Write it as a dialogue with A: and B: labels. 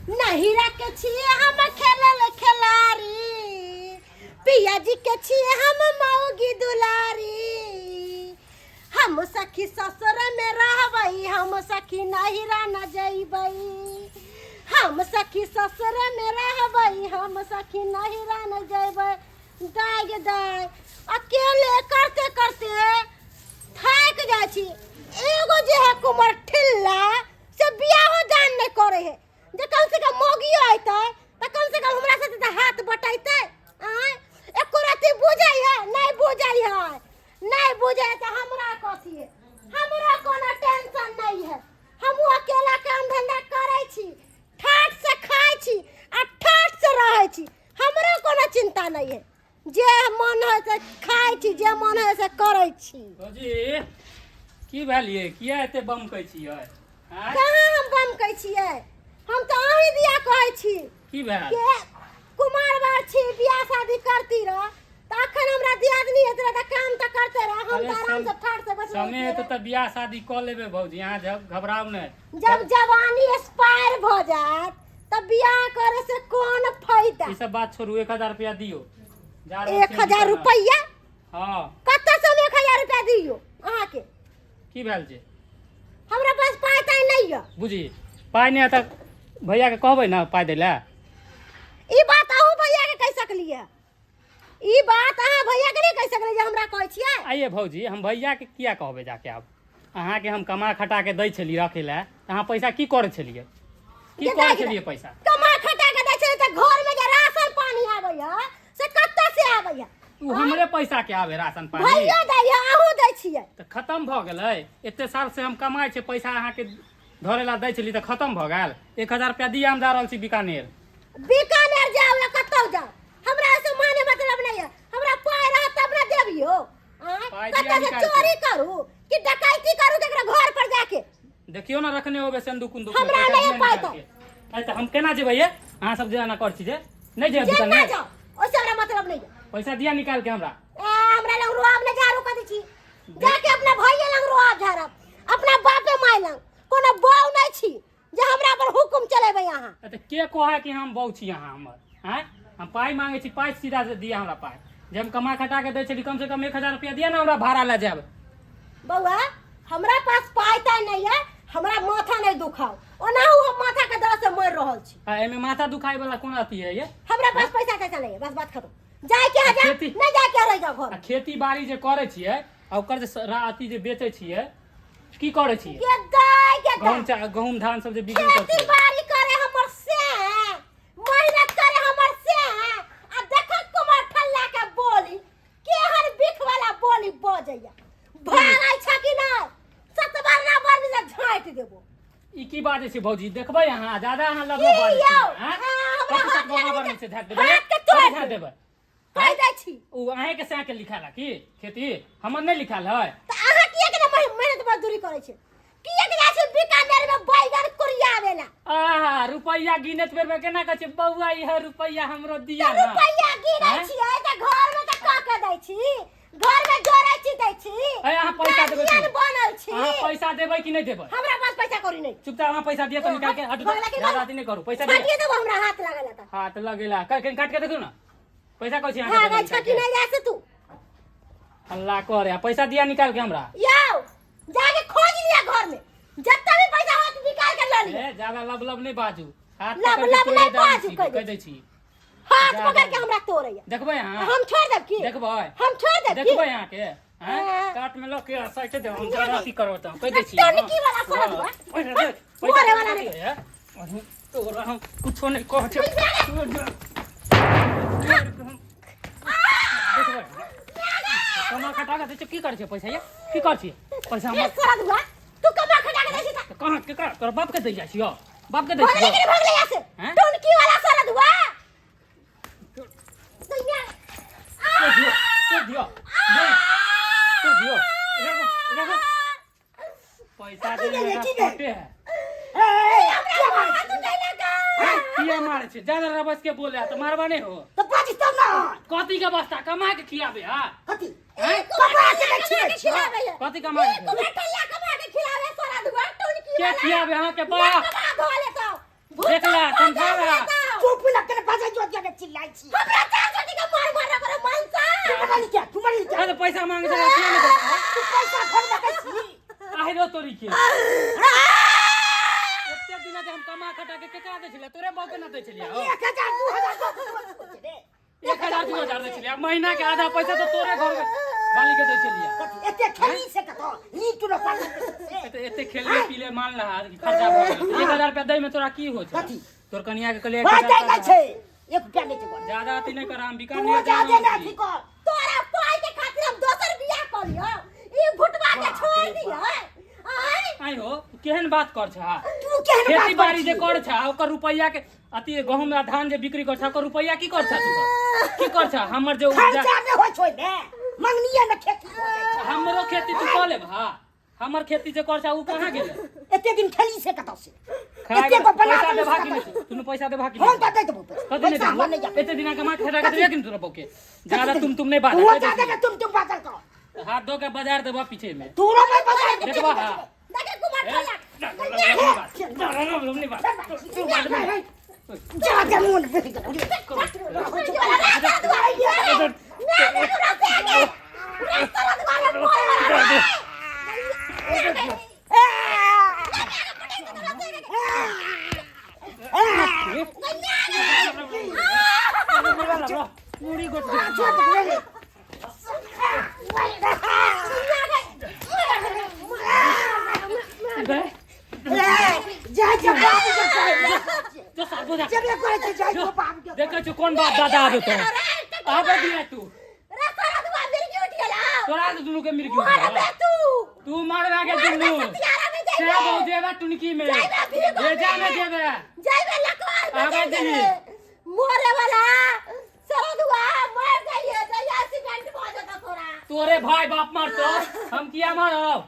A: नहिरा के छिए हम खेलल खेलारी, पिया जी के छिए हम मौगी दुलारी। हम सखी ससुर में रहबै, हम सखी नहिरा न जइबै। हम सखी ससुर में रहबै, हम सखी नहिरा न जइबै। दाय गे दाय, अकेले करते करते थाकि जाइ छी। एगो जे है कुमर ठिल्ला से बियाहो दान नहि करे है, जे कम से कम मौगियो अयतै तऽ कम से कम हमरा साथे तऽ हाथ बटैतै। आँय, एको रत्ती बुझै है नहि? बुझै है नहि? बुझै है तऽ हमरा कथी है? हमरा कोनो टेंशन नहि है। हमहूँ अकेला काम धंधा करै छी, ठाठ से खाइ छी आ ठाठ से रहै छी। हमरो कोनो चिंता नहि है। जे मन है से खाइ छी, जे मन है से करै छी।
B: भौजी, की भेल यै? किया एते बमकै छियै, आँय?
A: कहाँ हम बमकै छियै? हम तऽ अहीं दिया कहै छी।
B: की भेल?
A: के कुमार बार छी, बियाह शादी करती रह तऽ अखन हमरा दियादनी हेत रह तऽ काम तऽ करते रह। हम
B: अरे
A: तऽ आराम से ठाठ से बैठल
B: समय हेतै
A: रहितियै।
B: तऽ बियाह शादी कऽ लेबै भौजी, अहाँ घबराउ नहि।
A: जब जवानी एक्सपायर भऽ जायत तऽ बियाह करे से कोन फायदा?
B: ई सब बात छोड़ू, 1000 रुपया दियौ, जा रहल
A: एक
B: छियै
A: हजार
B: बीकानेर।
A: रुपैआ?
B: हँ।
A: कतऽ से हम 1000 रुपया दियौ अहाँके?
B: की भेल छै?
A: हमरा पास पाइ ताइ नहि यऽ।
B: बुझी, पाइ नहि है तऽ भैयाके कहबै ने पाइ दै लए।
A: ई बात अहूँ भैया के कहि सकलियै? ई बात अहाँ भैया के नहि कहि सकलियै जे हमरा कहै छियै?
B: आइए भौजी, हम भैयाके किया कहबै जाके? आब अहाँके हम कमा खटा के दै छलियै रखै लए, तऽ अहाँ पैसा की करै छलियै? की
A: जे
B: करै
A: दाइ
B: छलियै पैसा?
A: कमा खटा के दै छलियै तऽ घर में जे राशन पानी आबैया से कतऽ से आबैया?
B: ओ हमरे पैसा के आबे राशन पानी।
A: भैया दैया, अहूँ दै छियै।
B: तऽ खतम भऽ गेलै? एते साल से हम कमाइ छियै, पैसा अहाँके धरे ला दै छली तऽ खतम भऽ गेल? 1000 रुपया दिअ, हम जा रहल छी बीकानेर।
A: बीकानेर जाउ या कतौ जाउ, हमरा से माने मतलब नहीं है। हमरा पाइ रहत तब ने देबियो। आँय?
B: पाइ दिया
A: कतऽ से
B: निकालि के।
A: चोरी करू कि डकैती करू केकरो घर पर जाके?
B: देखियौ ने, रखने होबे संदूक उन्दूक में,
A: हमरा
B: पैसा
A: नहि
B: दिअ
A: पाइ
B: निकालि के। आइ तऽ हम केना जेबै ये? अहाँ सब जे एना करै छी जे नहि जेबै
A: जे
B: बीकानेर?
A: ना जाओ, ओइसे हमरा मतलब नहीं है।
B: पैसा दिया निकाल के हमरा।
A: ए, हमरा लग रुआब नहीं झाड़ू कर छी। जाके अपना भैया लग रुआब झाड़ब, अपना बापे माय लग। कोनो बौ नहीं छी जे हमरा पर हुकुम चलेबै अहाँ।
B: तऽ के कहै कि हम बहू छी अहाँ हमर? आँय, हम पाइ मांगै छी, पाइ सीधा से दिअ हमरा पाइ। जे हम कमा खटा के दै छली, कम से कम 1000 रुपया दिअ ने हमरा, भाड़ा लए जायब।
A: बौआ, हमरा पास पाइ ताइ नहीं है। हमरा माथा नहीं दुखाओ, ओनाहु हम माथा के दर्द से मर रहल छी।
B: आ एहिमे माथा दुखाय वाला कोन अथी है ये?
A: हमरा पास पैसा तैसा नहीं है, बस बात खत्म। जाय के है जा, नहीं जाय के रह जाओ घर।
B: आ खेती बाड़ी जे करै छियै आ ओकर जे अथी जे बेचै छियै, की करै छियै?
A: के दाय के दाय।
B: गहूम गहूम धान सब जे बिक्री करै
A: खेती
B: छियै।
A: बाड़ी करे हमर से, मेहनत करे हमर से, आ देख कुमार ठल्ला के बोली केहन बिख वाला बोली बजैया। भागै छ कि नहीं? सतबरना बरनी से झाँटि देबो।
B: ई की बाजै छै भौजी? देखबै अहाँ ज्यादा अहाँ लग
A: की
B: बाजै
A: यौ?
B: छियै, आँय?
A: हाँ, हमरा
B: कथी
A: हाथ
B: सतबरना
A: लगै
B: बरनी
A: छै।
B: से झाँटि देबै?
A: हाथ के तोड़ि
B: कथी झाँटि
A: देबै।
B: देबै?
A: कहि दै छी।
B: ओ अहेंके सैं के लिखायल है की खेती? हमर नहि लिखायल है?
A: तऽ अहाँ किएक ने मेहनत मजदूरी करै छी? किएक जाइ छी बीकानेर में बैगन कुरियावे ला?
B: आहा, रुपैया गिनत बेर में केना कहै छै, बौआ इह रुपैया हमरो दिया
A: तऽ
B: ना।
A: रुपैया गिनै
B: आँय?
A: छियै तऽ घर में तऽ कऽ के दै छी, घर में जोड़ै छी, दै छी।
B: अरे, अहाँ पैसा देबै की
A: गार्जियन बनल छी।
B: अहाँ पैसा देबै कि नहि देबै?
A: हमरा पास पैसा कौड़ी नहि।
B: चुपचाप अहाँ पैसा दिअ तऽ निकाल के। हटू
A: भगला कि
B: ज्यादा
A: नहि?
B: अथी नहि करू, पैसा दिअ।
A: काटिए देबो हमरा हाथ लागल है तऽ।
B: हाथ लगेला कनि काट के देखियौ ने, पैसा कहै छी अहाँके
A: भागै
B: देबै
A: छ
B: निकाल
A: कि
B: के।
A: नहि जाइ से तू?
B: हल्ला करे आ पैसा दिया निकाल के हमरा।
A: यौ, जाके खोज लिया, घर में जत्ता भी पैसा होत निकाल के ल लिया।
B: ए, ज्यादा लब लब नहि बाजू, हाथ
A: लब
B: पकड़ के
A: लब
B: तोड़े
A: नहि
B: दै
A: बाजू,
B: छी,
A: कहि
B: कहि दै छी।
A: हाथ
B: जा,
A: पकड़
B: जा,
A: के हमरा तोड़ैया।
B: देखबै अहाँ?
A: हम छोड़ देब की?
B: देखबै?
A: हम छोड़ देब की?
B: देखबै अहाँके? आँय?
A: हाँ।
B: काट में लऽ के सटे देब हम, ज्यादा अथी करब तऽ कहि दै छी।
A: टोनकी वाला सरद बा।
B: पैसा दे, पैसा
A: मरे वाला
B: दे,
A: नहीं।
B: हे। अहीं तोरा हम कुछो नहि कहै छी। देखबै कमा खटा के दै छियै, की करै छियै पैसा ये? की करै छियै पैसा
A: ए
B: हमर?
A: सरद बा, तू कमा खटा के दै छी
B: तऽ कहाँ केकरा? तोरा बाप के दै जाइ छियौ? बाप के दै
A: भगले
B: छियौ?
A: कि नहीं भगले यहाँ से?
B: हैं?
A: टोनकी वाला सरद बा दुनिया।
B: तोड़ दियो, तोड़ दियो, दे, तोड़ दियो। इधर को, इधर को। पैसा दे
A: की भेलै,
B: मेरा
A: की भेलै?
B: कटे है।
A: ए, हमरा हाथ उठेलक।
B: किया मारे छै? ज्यादा रबस के बोले है तऽ मारबा नहि हो।
C: तऽ बाजी तब ना।
B: कथी के बस्ता कमा के खियाबे हा?
C: कथी?
B: हैं?
C: कमा के नहि
A: कमा के
C: खियाबै छियै?
A: खिलाबै है।
B: कथी कमा के
A: ई कुमार टल्ला कमा के खिलावे सरद बा टोनकी
B: के
A: वाला।
B: खियाबे अहाँके
A: ना
B: बा
A: कमा धो ले तो
B: देखला। समझा
C: चुप न कर बाजै जो दिया चिल्लाइ छी।
A: हमरा चार चोटी के मार मार करे मनसा।
C: तू मरली क्या? तू मरली क्या?
B: अरे पैसा मांगे छलै किया नहि देलहो?
C: तू पैसा घर में दै छी।
B: आहिरो तोरी के एते दिना जे हम कमा खटा के केकरा दै छलियै? तोरे बाप के न दै छलियै हौ।
C: 1000 2000 रे।
B: 1000 2000 दै छलियै, महीना के आधा पैसा तऽ तोरे घर में बाली के दै छलियै।
C: कथी एते खेली से कतौ लीट न पानी से?
B: एते एते खेलले पीले मान लहा कि खर्चा भऽ गेल। 1000 रुपया दै में तोरा की हो छै?
C: कथी?
B: तोर कनिया के कहलियै
C: भाई
B: 1000
C: दै नहि
B: रुपया
C: छै, एक रुपया नहि छै घरमे।
B: ज्यादा अथी नहि कर, हम
C: तू
B: बीकानेर
C: जादे
B: जाना
C: नहि अथी कर।
A: तोरा पाई के खातिर हम दोसर बियाह कर लियो, ई भुटवा के छोड़ दियो। आय
B: आइ हो, तू केहन बात कर छा?
C: तू केहन बात
B: खेती बाड़ी जे
C: कर
B: कर छा ओकर रुपैया के अथी गहूम आ धान जे बिक्री कर छा ओकर रुपैया की कर छा तू सब? की कर छा हमर जे उपजा?
C: खर्चा नहि होइ छै ओहिमे, मंगनिये मे खेती हो जाइ छै।
B: हमरो खेती तू कऽ लेब? हा, हमर खेती जे कर छा उ कहाँ गेलै?
C: एते दिन खेली से कतौ से?
B: खाय
C: एते गो बना
B: पैसा
C: देलहुँ
B: देबा
C: से
B: कि
C: कतौ?
B: नहि? तू पैसा देबा कि
C: हम
B: नहि?
C: तऽ दै देबौ पैसा।
B: कथी नहि
C: पैसा हमरा
B: देबो?
C: नहि जाय।
B: एते दिना कमा के खटा के देबे कि नहि तोरा बौके? ज्यादा तुम तुम नहि बाज।
C: तू जादे के तुम तुम बाजल कर।
B: हाथ धो के बाजार देबा पीछे में।
C: तू रो मैं बाजार के।
B: देखबा हा।
A: देखे कुमार ठोला।
C: जा जा मोन बहि गेलौ रे।
B: पूरी गोट।
C: जा जा बाप के
B: जो साबो जा।
C: जबे करै छै जाइ को बाप के।
B: देखै छु कोन बाप दादा आबे तो आबे दिया तू। तोरा से दुनू के मिर्गी उठल। तू मारबे के दुनू से बहु देबे टुनकी में भेजा में देबे। आबे दही।
A: मरे वाला सरदुआ मर जाइए, जहिया एक्सीडेंट भऽ जेतौ तोरा।
B: तोरे भाई बाप मरतो, हम किया मरब?